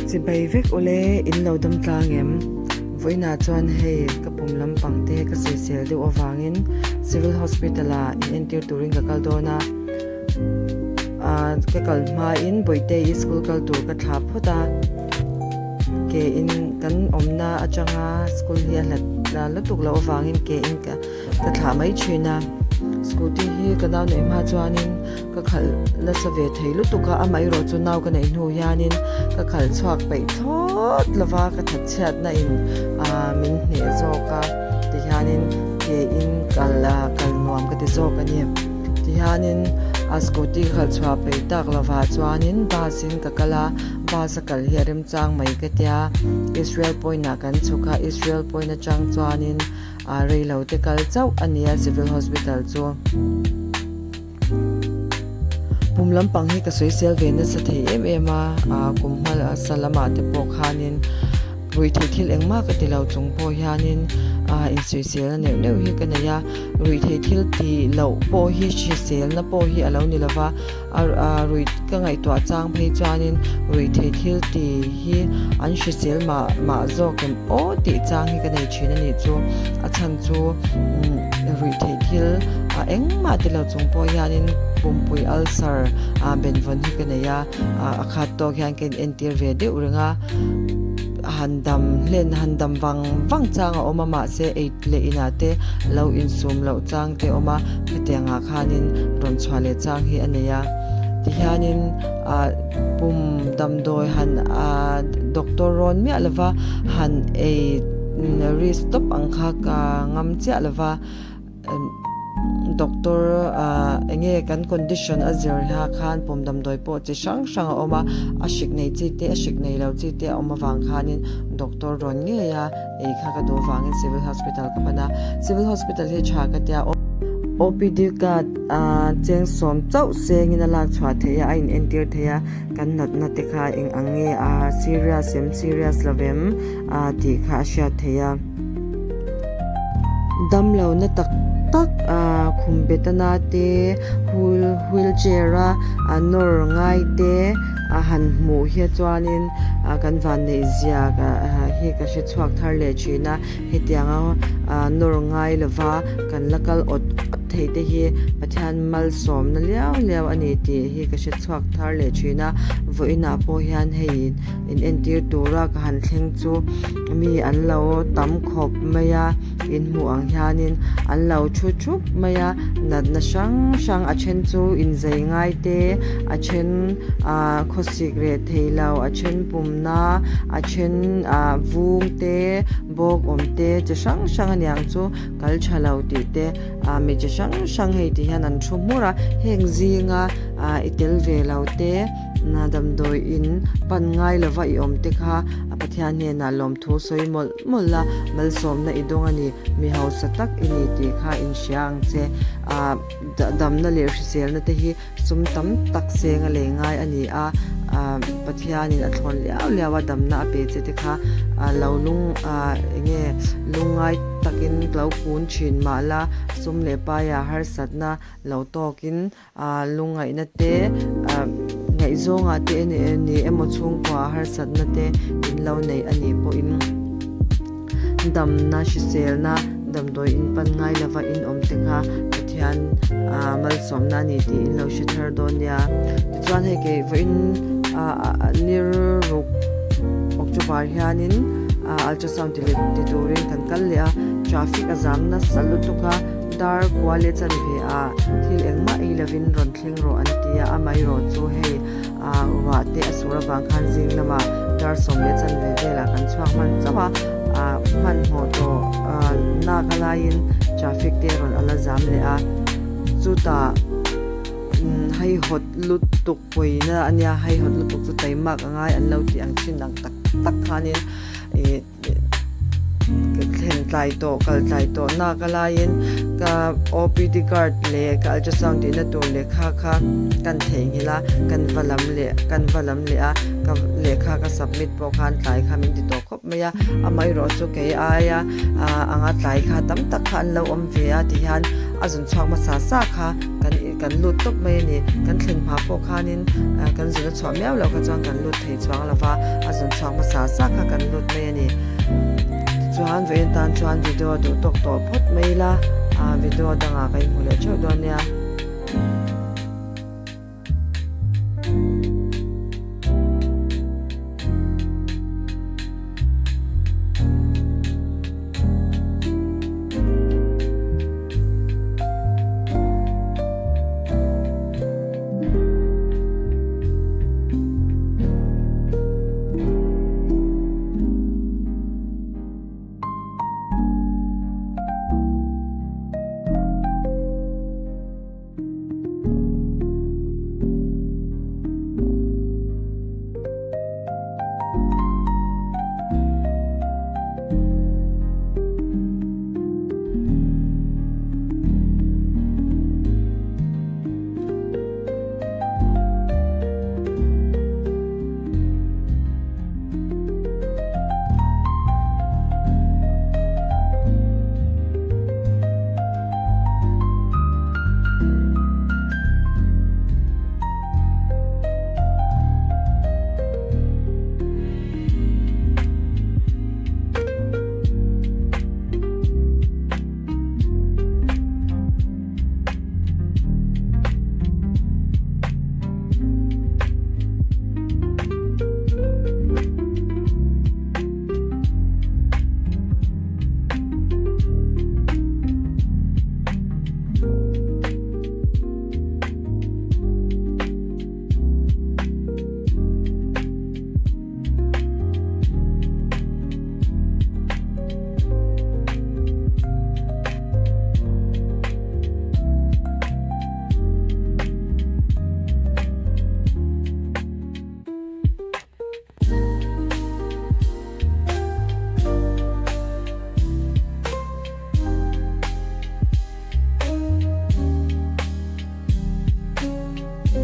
Chibai vek ule in lo dam tlang em? Vawiinah chuan hei ka pum lampang te ka sawisel deuh avangin Civil Hospital ah in entir turin ka kal dawn a, ah ka kal hmain Bawihte-i school kal tur ka thlah phawt a, ke in kan awmna atanga school hi a hlat lutuk loh avangin ke in ka Ka thlah mai thin a, scooty hi ka nau neih hma chuanin ka khalh nasa ve thei lutuk a, amaherawh chu nau ka neih hnu hianin ka khalh chhuak peih thlawt lo va, ka thatchhiatna in ah min hneh zawk a tihianin ke in kal ah kal nuam ka ti zawk a ni. Tihianin a scooty ka khalh chhuah peih tak lo vah chuanin bus in ka kal a, bus a kal hi a remchang mai ka tia, Israel point ah kan chhuk a, Israel point atang chuanin A rei lo te kal chauh a nia Civil Hospital chu. Pum lampang hi ka sawisel ve nasa thei em em a, a kum hmasa lamah te pawh khanin ruihtheih thil engmah ka ti lo chung pawh hianin a insawiselna neuh neuh hi ka nei a, ruihtheih thil tih loh pawh hi hriselna pawh hi a lo ni lova. A ruih ka ngaihtuah chang phei chuanin ruih thei thil ti hi an hrisel mah mah zawk em aw tih chang hi ka nei thin a nih chu. A chhan chu ruih theih thil a engmah ti lo chung pawh hianin pumpui ulcer ah benvawn hi ka nei a, a khat tawk hian ka inentir ve deuh reng a, han dam hlen han dam vang vang chang a awm a mahse ei leh inah te lo insum loh chang te a awm a, hetiang ah khanin rawn chhuah leh chang hi a nei a tihianin ah pum damdawi han ah doctor rawn miah lova han ei risk tawp ang kha ka ngam chiah lova. Doctor ah enge kan condition a zir hla khan pawm damdawi pawh chi hrang hrang a awm a, a hrik nei chi te a hrik nei lo chi te a awm avang khanin doctor rawn ngei a ei kha ka duh avangin civil hospital ka pan a, civil hospital hi tha ka tia OPD card ah cheng sawm chauh sengin a lak chhuah theih a a in entir thei a kan natna te kha eng ang nge a serious em serious lo em ah tih kha a hriat theih a. Damlo na tak tak ah khum bet ana te wheel wheelchair a a nawr ngai te a han hmuh hi chuanin ah kan vanneih zia hi ka hre chhuak thar leh thin a hetiang a ah nawr ngai lova kan la kal awt awt thei te hi Pathian malsawmna liau liau a ni tih hi ka hre chhuak thar leh thin a vawiinah pawh hian hei in entir tura ka han thleng chu mi an lo tam khawp mai a in hmuh ang hianin an lo thu thup mai a natna hrang hrang a then chu inzei ngai te a then ah khawsik reh thei lo a then pumna a then ah vung te bawk awm te chi hrang hrang a niang chu kal tha lo tih te ah mi chi hrang hrang hei ti hian an thu hmur a heng zinga ah i tel ve lo te. Na damdawi in pan ngai lova i awm te kha a Pathian hnenah lawmthu sawi mawlh mawlh la, malsawmna i dawng a ni, mi hausa tak i ni tih kha in hria ang che. Ah damna leh hriselna te hi sum tam tak seng a lei ngai a ni a, ah Pathianin a thlawn liau liau a damna a pe che te kha ah lo lung ah enge lungngai takin lo kun thin mah la, sum leh paia harsatna lo tawkin Ah lungngaihna te ah ngaihzawngah te ni emaw chhungkua harsatna te in lo nei a nih pawhin damna hriselna damdawi in pan ngai lova in awm te kha Pathian ah malsawmna a ni tih in lo hre thar dawn nia. Tichuan hei kei vawiin ah ni ruk October hianin ah ultrasound ti leh ti turin kan kal leh a traffic a zam nasa lutuk a. Dar kua leh chanve ah thil engmah ei lovin rawn thleng rawh an ti a, amaherawh chu hei ah ruah te a sur avang khan zing lamah dar 10 leh chanve velah kan chhuak hman chauh a, ah hmanhmawh tawh ah nak a laiin traffic te rawn a la zam leh a, chutah umm haihawt lutuk pawina a nia, haihawt lutuk chu taimak a ngai an lo tih ang thin ang tak tak khanin ih. Ka thlen tlai tawh kal tlai tawh nak a laiin ka OPD card leh ka ultrasound tihna tur lehkha kha kan theihnghilh a kan va lam leh kan va lam leh a. Ka lehkha ka submit pawh khan tlai kha min ti tawh khawp mai a, amaherawh chu kei aia anga tlai kha tam tak kha an lo awm ve a tihian a zun chhuak hmasa sa kha kan kan lut tawp mai a ni. Kan thlen hma pawh khanin kan zun a chhuah miau loh kha chuan kan lut thei chuang lo va, a zun chhuak hmasa sa kha kan lut mai a ni. Tichuan vawiin tan chuan video duh tawk tawh phawt mai ila, video dangah ka inhmu leh theuh dawn nia.